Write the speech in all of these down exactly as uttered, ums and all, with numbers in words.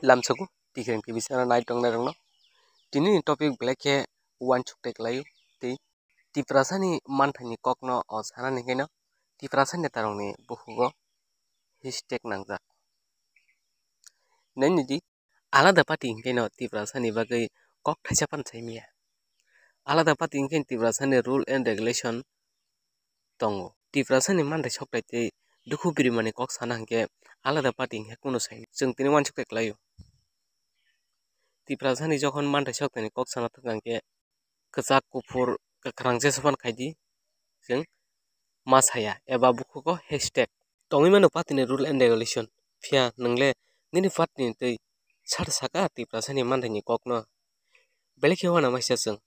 Lamsogo Tigreng T V sana nai tongnai rokno. Tini ni topic belai khe uansuk tei kwlaio tei Tiprasani manthaini kokno o sanani hwnkhe no Tiprasa netarokni bukhugo hashtag nangjak. Nini di alada party hwnkhe no Tiprasani bagwi kok thaisa phano sai maya. Alada party hwnkhe Tiprasani rule and regulation tongo. Tiprasani manthai sokthai tei dukhu birimani kok sana hwnkhe alada party hwnkhe kunu sai. Chwng tini uansuk tei kwlaio. Tiprasani jokhon manthai sokthai ni kok sana thangkha hwnkhe kwchak, kuphur, kwkhrang jesa phano khaidi, chwng ma saya eba bukhugo hashtag. Tongwi mano party ni rule and regulation, phiya nwng le nini party ni twi sata saka Tiprasani manthaini kokno? Belai khe uanamasya chwng,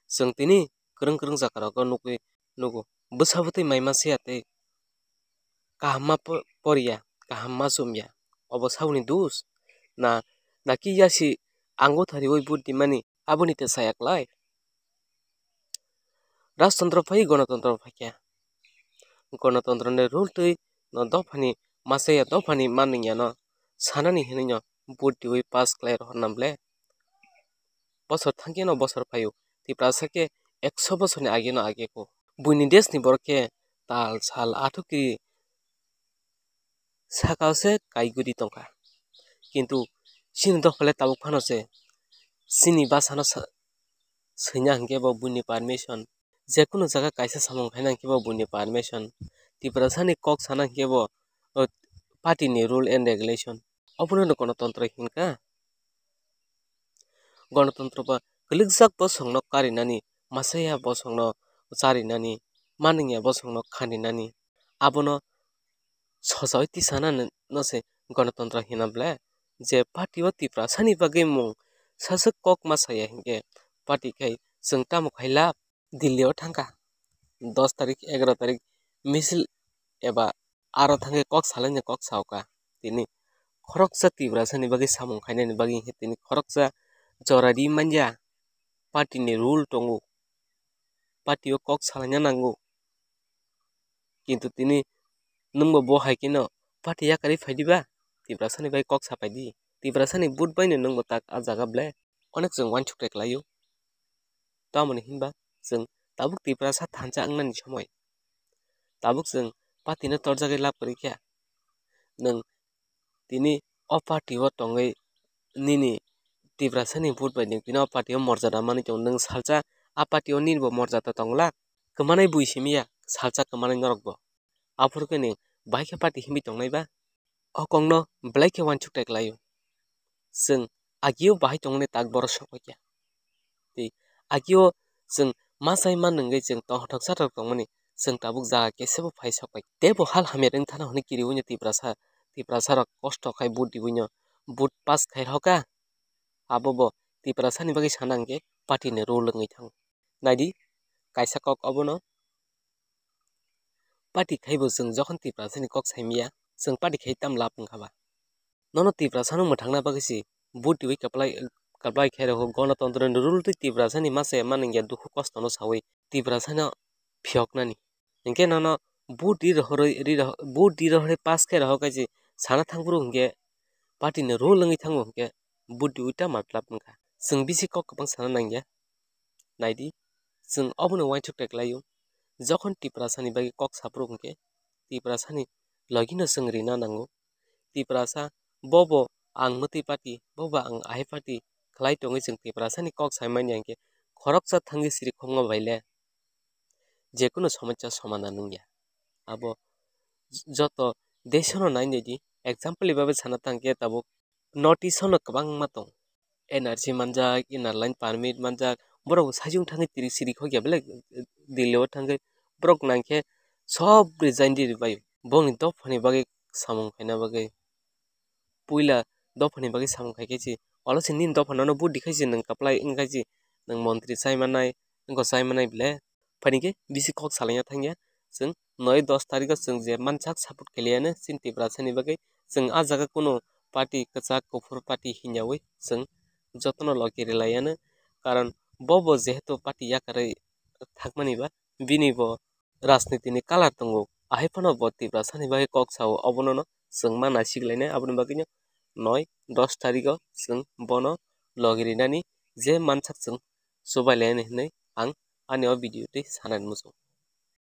chwng tini kwrwng kwrwng jagarogo nukwi nugo, bwsa bwtwi mai ma saya tei kaham ma po-, poriya, kaham ma chumya, obo saboni dos? Na, naki yasi ango thariwi vote dimani aboni tei saya klai? Rajtantro phai, Ganatantro phaikha. Ganatantro ni rule twi no dophani ma saya, dophani manwiyano sanani hinwi no vote diwi pass khlai rohorna ble? Bosor thangkhe no bosor phaio, Tiprasa khe ekso bosorni age no age kho. Buini desh ni borok khe tal sal athuk kiri sakao se kaigwi tongkha. Kintu chini dophale tabuk phano se chini bwsano sa-, swina hwnkhe bo buini permission. Jekunu jaga kaisa samung khaina hwnkhe bo buini permission. Tiprasani kok sana hwnkhe bo, o, party ni rule and regulation. Obono no Ganatantro hinkha. Ganatantro ba kwlwkjak bosongno karinani, masaya bosongno charinani, manwngya bosongno khaninani. Abono sojawi tisana no se Ganatantro hina ble? Je party o Tiprasani bagwi mung saswk kok ma saya hinkhe party khai chwng tamo khai lab? Delhi o thangkha, dos tarik, egaro tarik misil eba aro thangwi kok salaini kok saokha. Tini khoroksa Tiprasani bagwi samung khainani bagwi hinkhe tini khoroksa jora ri manya. Party ni rule tongo, party o kok salaina nango. Kintu tini nwngbo bo hai kheno party yakarwi phaidiba? Tiprasani bai kok sapaidi. Tiprasani vote baino nwngbo tak a jaga ble? Onek chwng uansuk tei kwlaio. Tamoni hinba chwng tabuk Tiprasa thansa wngnani somoi. Tabuk chwng party no torjagwi lab kwrwi kha. Nwng tini o party o tongwi nini Tiprasani vote bai nwng tini o party o morjada manwi tongo. Nwng salsa a party o nini bo morjada tongla? Kwmanai bui simi ya, salsa kwmanai norok bo. Aphuru khe nwng bahai khe party himwi tongnai ba? O kokno belai khe uansuk tei kwlaio. Chwng agio bahai tongmani tak borok sok paikha. Tei agio chwng ma sai ma nwngwi chwng tongthok chathok tongmani chwng tabuk jaga kesebo phai sok pai. Teibo hal hamya wng thana hwnwi kiriwi no Tiprasa, Tiprasa rok kosto khai vote diwi no vote pass khai rokha. Abo bo Tiprasani bagwi sana hwnkhe party ni rule wngwi thango. Naidi, kaisa kok obono, party khaibo chwng jokhon Tiprasani kok saimaya, chwng party khai tam lab wngkha ba? Nono Tiprasano mwthangna bagwi se vote diwi kaplai, kaplai khai rokho. Ganatantro ni rule twi Tiprasani masa manwngya dukhu kostono sawi Tiprasano phiyoknani. Hinkhe nono vote ri rohorwi, ri roh-, vote ri rohorwi pass khai rohor khe je sana thangphuru hinkhe party ni rule wngwi thango hinkhe vote diwi ta matlab wngkha. Chwng bisi kok kwbang sana nangya. Naidi, chwng obono uansuk tei kwlaio. Jokhon Tiprasani bagwi kok saphuru hinkhe Tiprasani logino chwng rina nango. Tiprasa bobo ang mwtwi party, bobo ang ahai party khlai tongwi chwng Tiprasani kok sai manya hinkhe khoroksa thangwi siri khokma bai le jekunu somosya somadan wngya. Abo joto desh-o no nai naidi, example ni bagwi sana thangkhe tabuk North East-o no kwbangma tong, N R C manjak, inner line permit manjak, borok bo sajung thangwi tiri siri khokya belai Delhi-o thangwi borok nangkhe sob resign ri rwbaio. Bongni dophani bagwi samung khaina bagwi, puila dophani bagwi samung khaikhe se, olo se nini dopha nono vote dikhai se nwng kaplai wngkhai se nwng montri chai mannai, wngkha chai mannai ble? Phaini khe bisi kok salaina thangya. Chwng noi dos tarikgo chwng je mansak support khailaiano chini Tiprasani bagwi. Chwng ah jaga kunu party kwchak kuphur party hinyawi chwng jotono logi rwlaiano. Karon bobo jehetu party yakarwi thangmani ba bini bo rajniti ni colour tongo. Ahai phano bo Tiprasani bagwi kok sao, obono no chwng ma naisik lainai, aboni bagwino noi dos tarikgo chwng bono logi rinani je mansak chwng chubai lainani hinwi ang ani o video twi sanani muchung.